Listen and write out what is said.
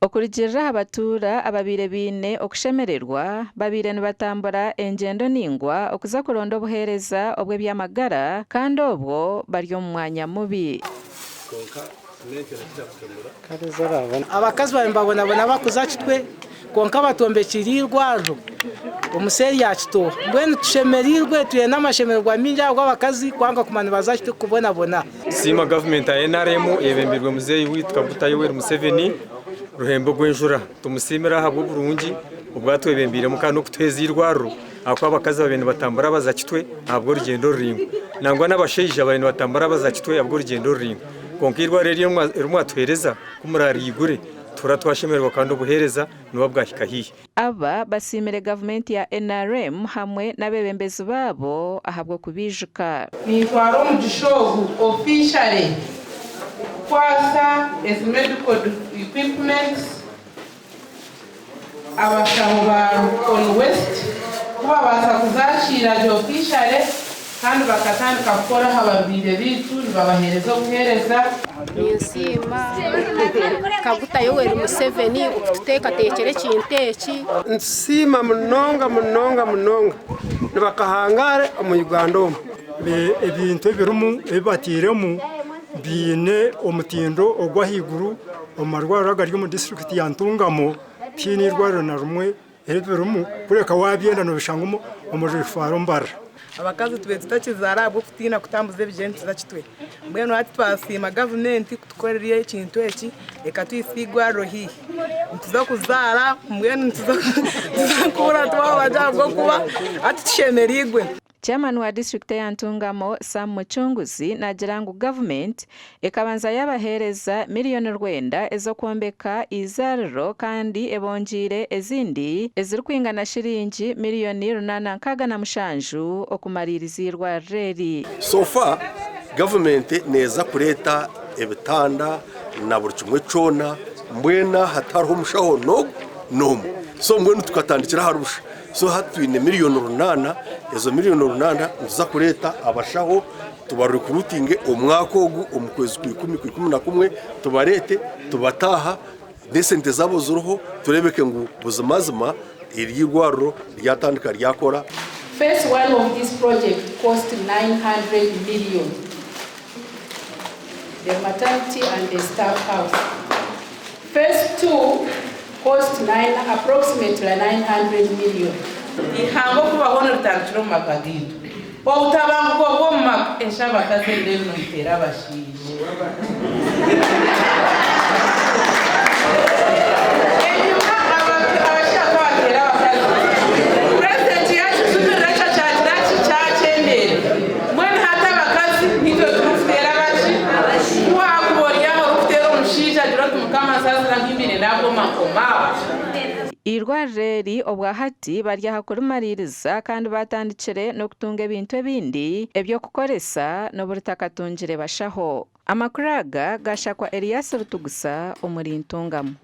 Okurugiirira aha batuura ababaire baine okushemererwa, babaire nibatambura engyendo naingwa okuza kuronda obuheereza obw'eby'amagara kandi obwo bari omu mwanya mubi. Abakazi bariyo nibabonabona bakuza kitwe kwonka batwombekyeire eirwariro omu seeri ya Kitooha. Mbwenu tushemereirwe twine n'amashemererwa maingi ahabw'abakazi kwanga kuguma nibaza kitwe kubonabona. Nitusiima gavumenti ya NRM eyebembeirwe muzeeyi waitu Kaguta Yoweri Museveni Ruhembe Ogwenjura. Nitumusiimira ahabw'oburungi obu atwebembeiremu kandi n'okutuheeza eirwariro ahakuba abakazi babaire nibatambura baza Kitwe ahabw'orugyendo ruraingwa. Nangwa n'abashaija babaire nibatambura baza Kitwe ahabw'orugyendo ruraingwa. Kwonka eirwariro eri eri mwatuheereza ku murariigure tuhurira twashemererwa kandi obuheereza nibuba bwahika haihi. Aba basiimire gavumenti ya NRM hamwe n'abeebembezi baabo ahabw'okubaijuka. Nintwara omugisha ogu officially kukwasa ezi medical equipments abashaho ba Rukon West kubabaasa kuzakiira gye officially kandi bakatandika kukora aha barwaire baitu nibabaheereza obuheereza. Ninsiima Kaguta Yoweri Museveni okututeekateekyera ekintu eki. Nitusiima munonga munonga munonga nibakahangaare omu Uganda omu. Ebintu ebirimu ebi batairemu biine omutindo ogw'ahaiguru omu marwariro agari omu disiturikiti ya Ntungamo tihaine eirwariro na rimwe eribirimu kureka waabyenda noobishanga omu rifaaro Mbarara. Abakazi tubaire tutakizaara ahabw'okutiina kutambuza ebigyere nituza kitwe. Mbwenu hati twasiima gavumenti kutukorera ekintu eki ekatuhitsya eirwariro haihi. Nituza kuzaara mbwenu nituza kuhurira twahwa gye ahabw'okuba hati tushemereirwe. Chairman wa disiturikiti eya Ntungamo, Sam Mucunguzi naagira ngu gavumenti ekabanza yaabaheereza miriyoni rwenda ez'okwombeka eizaariro kandi ebongyeire ezindi ezirikwingana shiringi miriyoni 867 okumariiriza eirwariro eri. So far gavumenti neeza kureeta ebitanda na buri kimwe kyona mbwenu aha tihariho mushaho n'omwe so mbwenu tukatandikira ahari busha. So hati twine miriyoni runana, ezo miriyoni runana nituza kureeta abashaho tubarikurutinge omwaka ogu omu kwezi kwikumi kwikumi na kumwe tubareete tubataaha n'esente zaabo ziriho tureebeke ngu buzimazima eri eirwariro ryatandika ryakora. Phase one of this project cost 900 million, the maternity and the staff house. Phase 2 cost approximately 900 million. Eihanga okubaho niritandikira omu maka gaitu. Obutabanguko bw'omu maka, esha abakazi ebiro ebi nimuteera abashaija. Enyima abashaija bakaba bateera abakazi. Purezidenti yakijumirira ekyo kyagira ki? Kyakyendeera. Mbwenu hati abakazi niitwe turikuteera abaki? Ku waakuba ori aho orikuteera omushaija gira oti Mukama nsaasira nkimbire naakomakoma aho. Eirwariro eri obwa hati bari aha kurimariiriza kandi baatandikire n'okutunga ebintu ebindi eby'okukoresa n'obu ritakatungire bashaho. Amakuru aga gaashakwa Elias Rutugusa omuri Ntungamo.